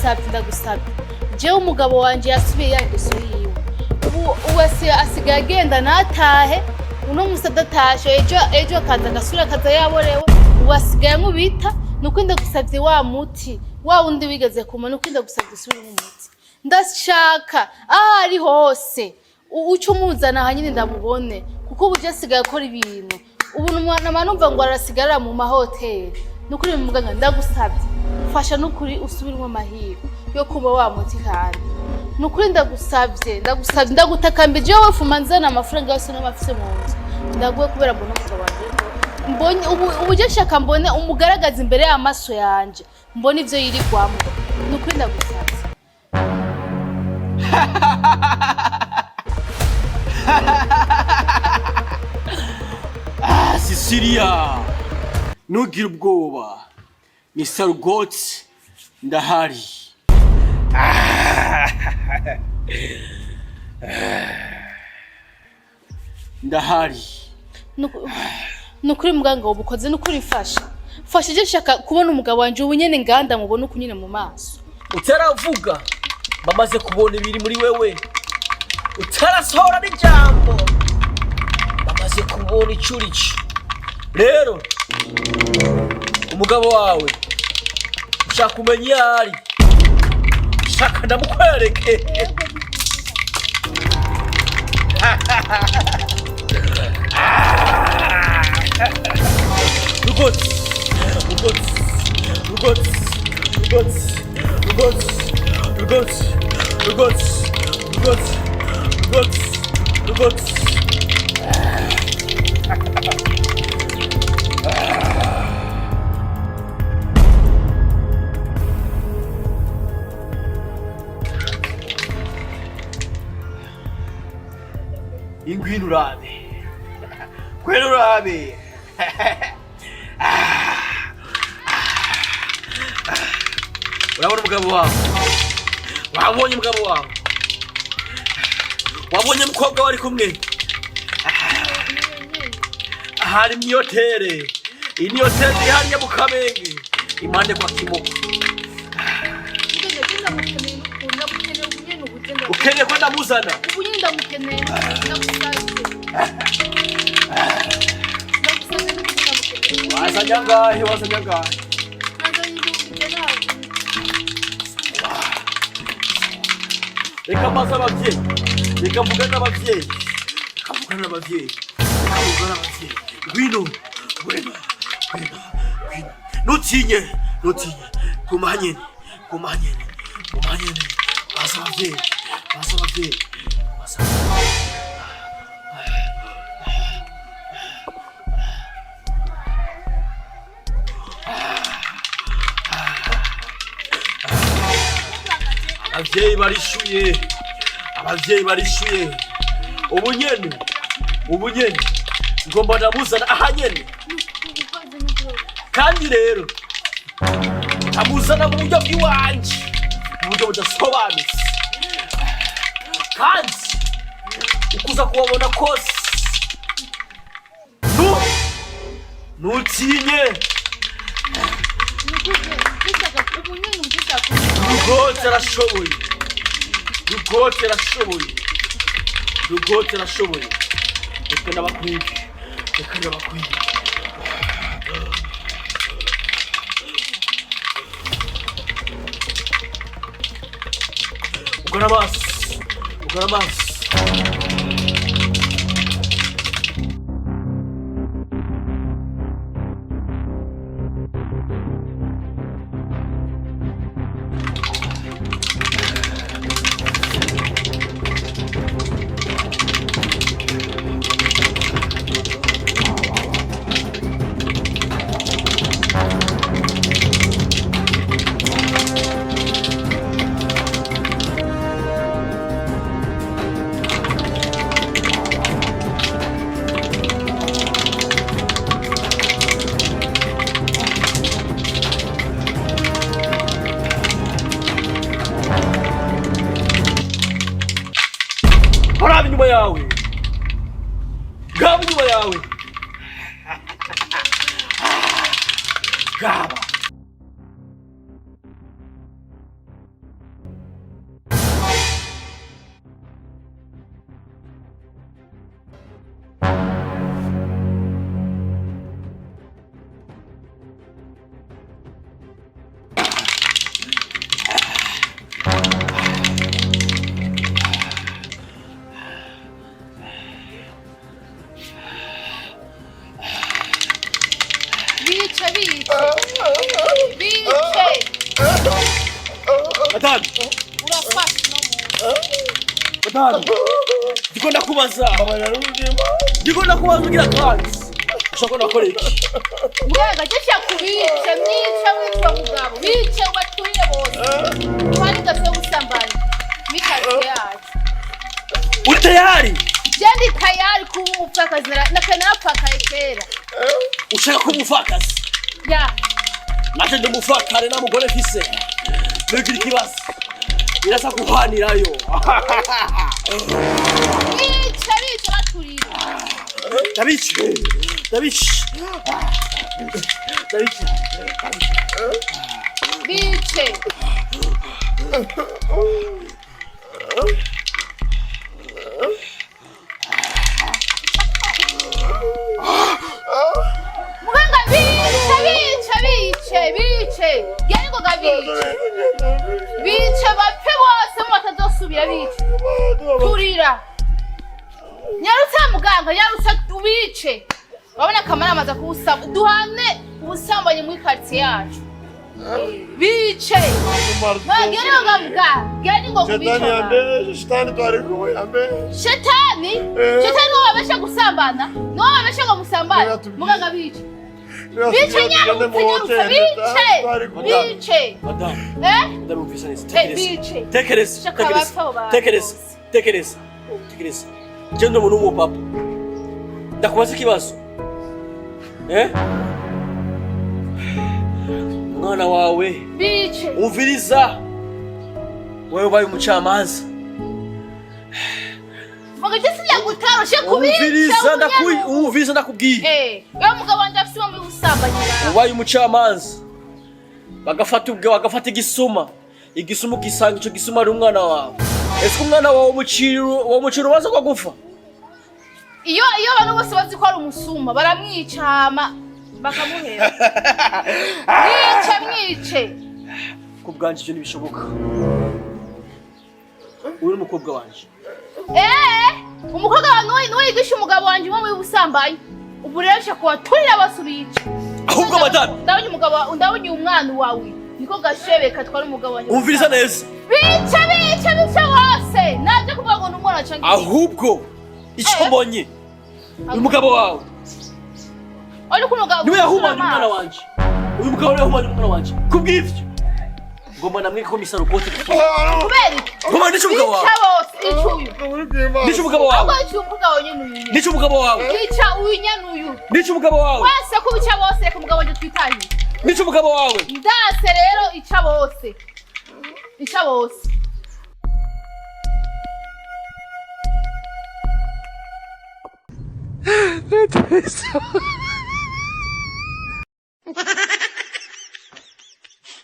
Ndagusabye, ndagusabye. Jewe umugabo wanje yasubiye ya ngeso yiwe. Ubu asigaye agenda natahe. Uno musi adatashe, ejo akaza agasubira akaza yaborewe. Ubu asigaye nkubita. Nuko ndagusabye wa muti wa wundi wigeze kuma, nuko ndagusabye usubire umuti. Ndashaka aho ari hose uce umuzana aha nyine ndamubone, kuko ubu je asigaye akora ibintu. Ubu nama numva ngo arasigarara mu mahoteli. Nukuri muganga, ndagusabye, fasha nukuri usubiremo amahirwe yo kuba wa muti. Kandi nukuri ndagusabye, ndagusabye, ndagutakambye. Jewe fuma nzana amafaranga yose n'amafise mu nzu ndaguhe, kubera mbona umugabo wanje mbonye ubu je nshaka mbone umugaragaza imbere y'amaso yanje, mbone ivyo yirigwamo. Nukuri ndagusabye. Ah, Sicilia, ntugire ubwoba, Mr. Rugotsi ndahari. Ah. Ndahari. Nukuri muganga wobukoze. Nukuri fasha, fasha. Je nshaka kubona umugabo wanje ubu nyene, nganda mubone uku nyene mu maso. Utaravuga bamaze kubona ibiri muri wewe, utarasohora n'ijambo bamaze kubona icyo urico. Rero umugabo wawe ushaka kumenya iyo ari, ushaka ndamukwereke. Rugotsi, rugotsi, rugotsi, rugotsi, rugotsi, rugotsi, rugotsi, rugotsi, rugotsi, rugotsi. Ingwino urabe, ngwino urabe. Urabona umugabo wawe? Wabonye umugabo wawe? Wabonye umukobwa wari kumwe ahari mw'ihotere? Iyi ni hoteli iri hariya mu Kamenge, impande kwa Kimoko. Ukeneye ko ndamuzana? Ubu nyine ndamukeneye, ndagusabye, ndagusabye, n'ukuri ndamukeneye. Wazanye angahe? Wazanye angahe? Nazanye 100,000. Reka mbaze abavyeyi, reka mvugane n'abavyeyi, reka mvugane n'abavyeyi, reka mvugane n'abavyeyi. Ngwino, ngwino, ngwino, ngwino. Ntutinye, ntutinye. Guma nyene, guma nyene, guma nyene. Baza abavyeyi, baza abavyeyi, baza. Abavyeyi barishuye, abavyeyi barishuye. Ubu nyene, ubu nyene ngomba ndamuzana aha nyene. Kandi rero ndamuzana mu buryo bw'iwanje, mu buryo budasobanutse, kandi ukuza kubabona kose. Ntutinye. Rugotse arashoboye, Rugotse arashoboye, Rugotse arashoboye. Reka ndabakwiye, reka ndabakwiye. Ugara amaso, ugara amaso. Baraba inyuma yawe, gaba inyuma yawe, gaba. Bice, bice, bice. Madame, Urafashe uno muntu. Madame, ndiko ndakubaza, ndiko ndakubaza ugira kandi ushaka ko nakora iki? Muganga, je kubica, mwica, witwa mugabo, bice ubaturire bose kandi gase gusambanya mikazi yacu. Uri tayari? Je ndi tayari kuba umupfakazi, nakaye narapfakaye kera. Ushaka kuba umupfakazi? Ya. Naje ndi umupfakare, nta mugore mfise, nugira ikibazo birasa guhanirayo. Bice, bice, baturire. Ndabice, ndabice, ndabice. Bice. Muganga, bice, bice, bice, bice, genda ngoga, bice, bice, bapfe bose mu batazosubira, bice, turira, nyarutsa muganga, nyarutsa ubice. Urabona akamara amaze kuwusaba duhane ubusambanyi muri quartier yacu. Bice, genda ngoga, muganga, genda ngoga, ubice. Shetani Muganga. yambeshe, shetani twari kumwe yambeshe. Shetani? Eh. Shetani niwe wabesha gusambana, niwe wabesha ngo musambane. Niwe. Muganga, bice, bice, nyarutse, nyarutse, bice, bice. Madame, Eh. ndabumvise neza. Eh, Tekereza. bice. Tekereza. Shaka Tekereza. abapfa abo bantu Tekereza. bose. Tekereza, tekereza. Je ndi umuntu w'umupapa, ndakubaza ikibazo, eh, umwana wawe Bice. umviriza, wewe ubaye umucamanza. Muganga, je sinagutaro she kubica. Umviriza, umviriza, ndakubwiye. Eh, wewe mugabo wanje afise impamvu y'ubusambanyi ngaha. Ubaye umucamanza, bagafata ubwe, bagafata igisuma, igisuma ugisanga ico gisuma ari umwana wawe, ese umwana wawe umucira urubanza rwo gufa? Iyo abantu bose bazi ko ari umusuma, baramwica hama bakamuhera. Mwice, mwice. Ku bwanje ivyo ntibishoboka, uri umukobwa wanje. Eh, umukobwa wawe niwe yigisha umugabo wanje impamvu y'ubusambanyi. Ubu rero nshaka kubaturira bose, ubice. Ahubwo madame, Ndabonye umugabo ndabonye umwana wawe. Niko gashebe katwara umugabo wanje. Umviriza neza. Bice, bice, bice bose. Naje kuvuga ngo ni umwana canke iki. Ahubwo icyo Eh. mbonye, uyu mugabo wawe Ariko umugabo niwe yahumanye umwana wanje, uyu mugabo niwe yahumanye umwana wanje. Kubw'ivyo ngomba namwe ko misaro kote. Kubera iki? Ngomba nice umugabo wawe. Bica bose, ica uyu. Nice umugabo wawe. Ahubwo ica umukobwa wawe nyene uyu nyene. Nice umugabo wawe. Ica uyu nyene uyu. Nice umugabo wawe. Wese kubica bose, reka umugabo wanje twitahiye. Nice umugabo wawe. Ndase rero, ica bose. Ica bose.